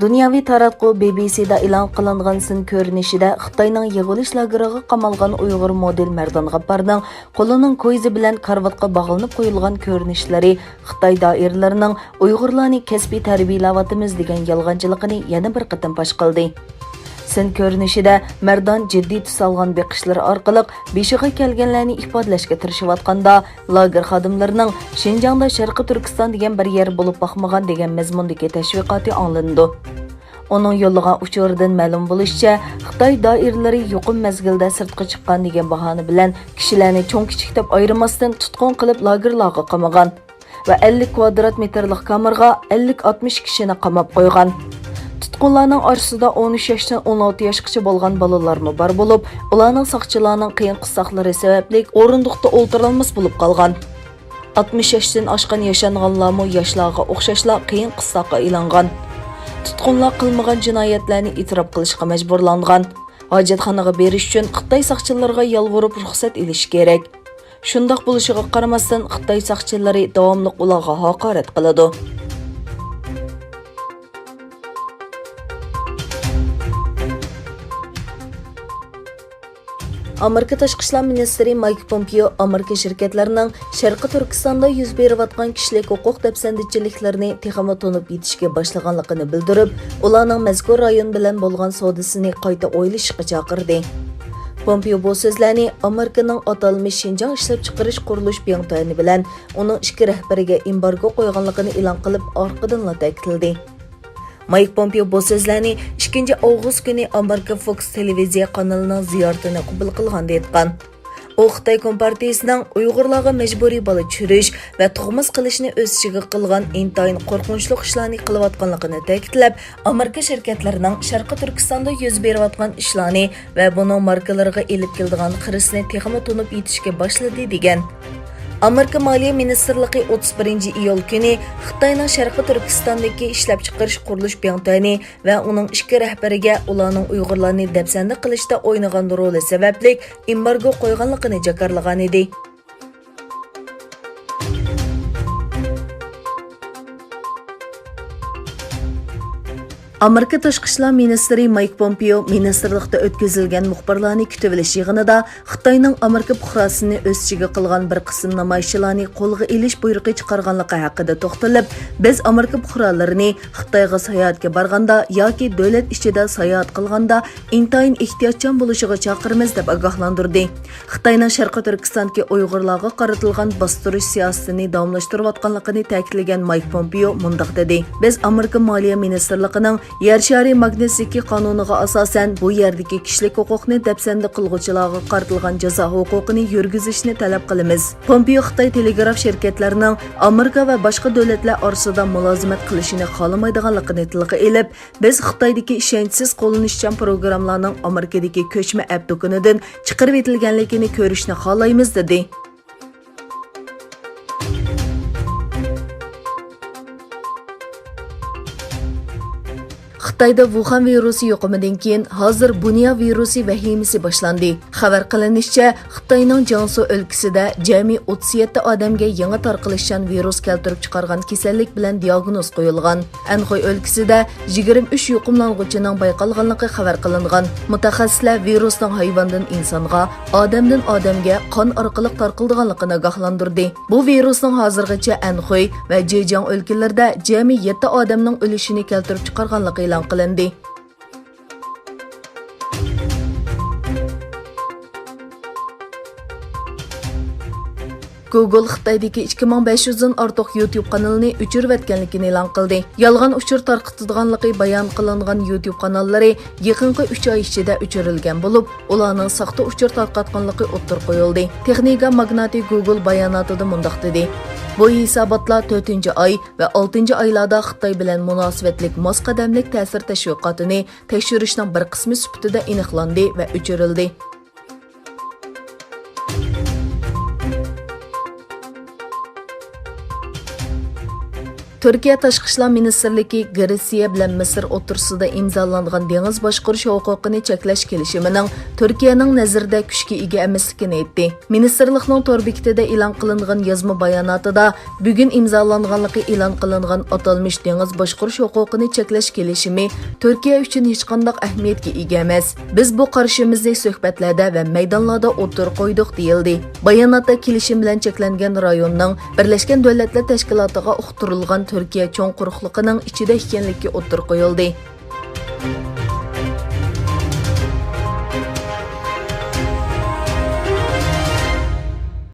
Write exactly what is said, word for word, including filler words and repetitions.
دۇنياۋى تاراتقۇ بى بى سىدا ئېلان قىلىنغان سىن كۆرۈنۈشىدە خىتاينىڭ يىغىۋېلىش لاگېرىغا قامالغان ئۇيغۇر مودېل مەردان غاپپارنىڭ قولىنىڭ كويزا بىلەن كارىۋاتقا باغلىنىپ قويۇلغان كۆرۈنۈشلىرى خىتاي دائىرىلىرىنىڭ ئۇيغۇرلارنى كەسپىي تەربىيەلەۋاتىمىز دېگەن يالغانچىلىقىنى يەنە بىر قېتىم پاش قىلدى. سىن كۆرۈنۈشىدە مەردان جىددىي تۈس ئالغان بېقىشلىرى ئارقىلىق بېشىغا كەلگەنلەرنى ئىپادىلەشكە تىرىشىۋاتقاندا، لاگېر خادىملىرىنىڭ شىنجاڭدا شەرقىي تۈركىستان دېگەن بىر يەر بولۇپ باقمىغان دېگەن مەزمۇندىكى تەشۋىقاتى ئاڭلىنىدۇ. ئۇنىڭ يوللىغان ئۇچۇرىدىن مەلۇم بولۇشىچە، خىتاي دائىرىلىرى يۇقۇم مەزگىلىدە سىرتقا چىققان دېگەن باھانە بىلەن كىشىلەرنى چوڭ-كىچىك دەپ ئايرىماستىن تۇتقۇن قىلىپ لاگېرلارغا قامىغان ۋە ئەللىك كۋادرات مېتىرلىق كامېرغا ئەللىك ئاتمىش كىشىنى قاماپ قويغان. تۇتقۇنلارنىڭ ئارىسىدا ئون ئۈچ ياشتىن ئون ئالتە ياشقىچە بولغان بالىلارمۇ بار بولۇپ، ئۇلارنىڭ ساقچىلارنىڭ قىيىن قىستاقلىرى سەۋەبلىك ئورۇندۇقتا ئولتۇرالماس بولۇپ قالغان. ئاتمىش ياشتىن ئاشقان ياشانغانلارمۇ ياشلارغا ئوخشاشلا قىيىن قىستاققا ئېلىنغان. تۇتقۇنلار قىلمىغان جىنايەتلەرنى ئېتىراپ قىلىشقا مەجبۇرلانغان. ھاجەتخانىغا بېرىش ئۈچۈن خىتاي ساقچىلىرىغا يالۋۇرۇپ رۇخسەت ئېلىشى كېرەك. شۇنداق بولۇشىغا قارىماستىن، خىتاي ساقچىلىرى داۋاملىق ئۇلارغا ھاقارەت قىلىدۇ. ئامېرىكا تاشقى ئىشلار مىنىستىرى مايك پومپېئو ئامېرىكا شىركەتلىرىنىڭ شەرقىي تۈركىستاندا يۈز بېرىۋاتقان كىشىلىك ھوقۇق دەپسەندىچىلىكلىرىنى تېخىمۇ تونۇپ يېتىشكە باشلىغانلىقىنى بىلدۈرۈپ، ئۇلارنىڭ مەزكۇر رايون بىلەن بولغان سودىسىنى قايتا ئويلىشىشقا چاقىردى. پومپېئو بۇ سۆزلەرنى ئامېرىكىنىڭ ئاتالمىش شىنجاڭ ئىشلەپچىقىرىش قۇرۇلۇش بىڭتۈەنى بىلەن ئۇنىڭ ئىككى رەھبىرىگە ئېمبارگو قويغانلىقىنى ئېلان قىلىپ، ئارقىدىنلا تەكىتلىدى. مايك پومپېئو بۇ سۆزلەرنى ئىككىنچى ئاۋغۇست كۈنى ئامېرىكا فوكس تېلېۋىزىيە قانىلىنىڭ زىيارىتىنى قوبۇل قىلغاندا ئېيتقان. ئۇ خىتاي كومپارتىيىسىنىڭ ئۇيغۇرلارغا مەجبۇرىي بالا چۈشۈرۈش ۋە تۇغماس قىلىشنى ئۆز ئىچىگە قىلغان ئىنتايىن قورقۇنچلۇق ئىشلارنى قىلىۋاتقانلىقىنى تەكىتلەپ، ئامېرىكا شىركەتلىرىنىڭ شەرقىي تۈركىستاندا يۈز بېرىۋاتقان ئىشلارنى ۋە بۇنىڭ ماركىلىرىغا ئېلىپ كېلىدىغان خىرىسنى تېخىمۇ تونۇپ يېتىشكە باشلىدى، دېگەن. ئامېرىكا مالىيە مىنىستىرلىقى ئوتتۇز بىرىنچى ئىيۇل كۈنى خىتاينىڭ شەرقىي تۈركىستاندىكى ئىشلەپچىقىرىش قۇرۇلۇش بىڭتۈەنى ۋە ئۇنىڭ ئىككى رەھبىرىگە ئۇلارنىڭ ئۇيغۇرلارنى دەپسەندە قىلىشتا ئوينىغان رولى سەۋەبلىك ئېمبارگو قويغانلىقىنى جاكارلىغانىدى. ئامېرىكا تاشقى ئىشلار مىنىستىرى مايك پومپېئو مىنىستىرلىقتا ئۆتكۈزۈلگەن مۇخبىرلارنى كۈتۈۋېلىش يىغىنىدا خىتاينىڭ ئامېرىكا پۇقراسىنى ئۆز ئىچىگە قىلغان بىر قىسىم نامايىشچىلارنى قولغا ئېلىش بۇيرۇقى چىقارغانلىقى ھەققىدە توختىلىپ، بىز ئامېرىكا پۇقرالىرىنى خىتايغا ساياھەتكە بارغاندا ياكى دۆلەت ئىچىدە ساياھەت قىلغاندا ئىنتايىن ئېھتىياتچان بولۇشىغا چاقىرىمىز، دەپ ئاگاھلاندۇردى. خىتاينىڭ شەرقىي تۈركىستاندىكى ئۇيغۇرلارغا قارىتىلغان باستۇرۇش سىياسىتىنى داۋاملاشتۇرۇۋاتقانلىقىنى تەكىتلىگەن مايك پومپېئو مۇنداق دېدى: بىز ئامېرىكا مالىيە مىنىستىرلىقىنىڭ يەر شارى ماگنىتسكىي قانۇنىغا ئاساسەن، بۇ يەردىكى كىشىلىك ھوقۇقنى دەپسەندە قىلغۇچىلارغا قارىتىلغان جازا ھوقۇقىنى يۈرگۈزۈشنى تەلەپ قىلىمىز. پومپېئو خىتاي تېلېگراف شىركەتلىرىنىڭ ئامېرىكا ۋە باشقا دۆلەتلەر ئارىسىدا مۇلازىمەت قىلىشىنى خالىمايدىغانلىقىنى تىلغا ئېلىپ، بىز خىتايدىكى ئىشەنچسىز قوللىنىشچان پروگراممىلارنىڭ ئامېرىكىدىكى كۆچمە ئەپ دۇكىنىدىن چىقىرىۋېتىلگەنلىكىنى كۆرۈشنى خالايمىز، دېدى. خىتايدا ۋۇخەن ۋىرۇسى يۇقۇمىدىن كېيىن، ھازىر بۇنيا ۋىرۇسى ۋەھىمىسى باشلاندى. خەۋەر قىلىنىشىچە، خىتاينىڭ جياڭسۇ ئۆلكىسىدە جەمئىي ئوتتۇز يەتتە ئادەمگە يېڭى تارقىلىشچان ۋىرۇس كەلتۈرۈپ چىقارغان كېسەللىك بىلەن دىياگنوز قويۇلغان. ئەنخۇي ئۆلكىسىدە يىگىرمە ئۈچ يۇقۇملانغۇچىنىڭ بايقالغانلىقى خەۋەر قىلىنغان. مۇتەخەسسىسلەر ۋىرۇسنىڭ ھايۋاندىن ئىنسانغا، ئادەمدىن ئادەمگە قان ئارقىلىق تارقىلىدىغانلىقىنى ئاگاھلاندۇردى. بۇ ۋىرۇسنىڭ ھازىرغىچە ئەنخۇي ۋە جېجياڭ ئۆلكىلىرىدە جەمئىي يەتتە ئادەمنىڭ ئۆلۈشىنى كەلتۈرۈپ چىقارغانلىقى ئېلان قىلىندى. گوگول خىتايدىكى ئىككى مىڭ بەش يۈزدىن ئارتۇق يۇتيۇب قانىلىنى ئۆچۈرۈۋەتكەنلىكىنى ئېلان قىلدى. يالغان ئۇچۇر تارقىتىدىغانلىقى بايان قىلىنغان يۇتيۇب قاناللىرى يېقىنقى ئۈچ ئاي ئىچىدە ئۆچۈرۈلگەن بولۇپ، ئۇلارنىڭ ساختا ئۇچۇر تارقاتقانلىقى ئوتتۇرىغا قويۇلدى. تېخنىكا ماگناتى گوگول باياناتىدا مۇنداق دېدى: بۇ ھېساباتلار تۆتىنچى ئاي ۋە ئالتىنچى ئايلاردا خىتاي بىلەن مۇناسىۋەتلىك ماس قەدەملىك تەسىر تەشۋىقاتىنى تەكشۈرۈشنىڭ بىر قىسمى سۈپىتىدە ئېنىقلاندى ۋە ئۆچۈرۈلدى. تۈركىيە تاشقى ئىشلار مىنىستىرلىكى گرېتسىيە بىلەن مىسىر ئوتتۇرىسىدا ئىمزالانغان دېڭىز باشقۇرۇش ھوقۇقىنى چەكلەش كېلىشىمىنىڭ تۈركىيەنىڭ نەزىرىدە كۈچكە ئىگە ئەمەسلىكىنى ئېيتتى. مىنىستىرلىقنىڭ تور بېكىتىدە ئېلان قىلىنغان يازما باياناتىدا، بۈگۈن ئىمزالانغانلىقى ئېلان قىلىنغان ئاتالمىش دېڭىز باشقۇرۇش ھوقۇقىنى چەكلەش كېلىشىمى تۈركىيە ئۈچۈن ھېچقانداق ئەھمىيەتكە ئىگە ئەمەس. بىز بۇ قارىشىمىزنى سۆھبەتلەردە ۋە مەيدانلاردا ئوتتۇرىغا قويدۇق، دېيىلدى. باياناتتا كېلىشىم بىلەن چەكلەنگەن رايوننىڭ بىرلەشكەن دۆلەتلەر تەشكىلاتىغا ئۇقتۇرۇلغان تۈركىيە چوڭ قۇرۇقلۇقىنىڭ ئىچىدە ئىكەنلىكى ئوتتۇرىغا قويۇلدى.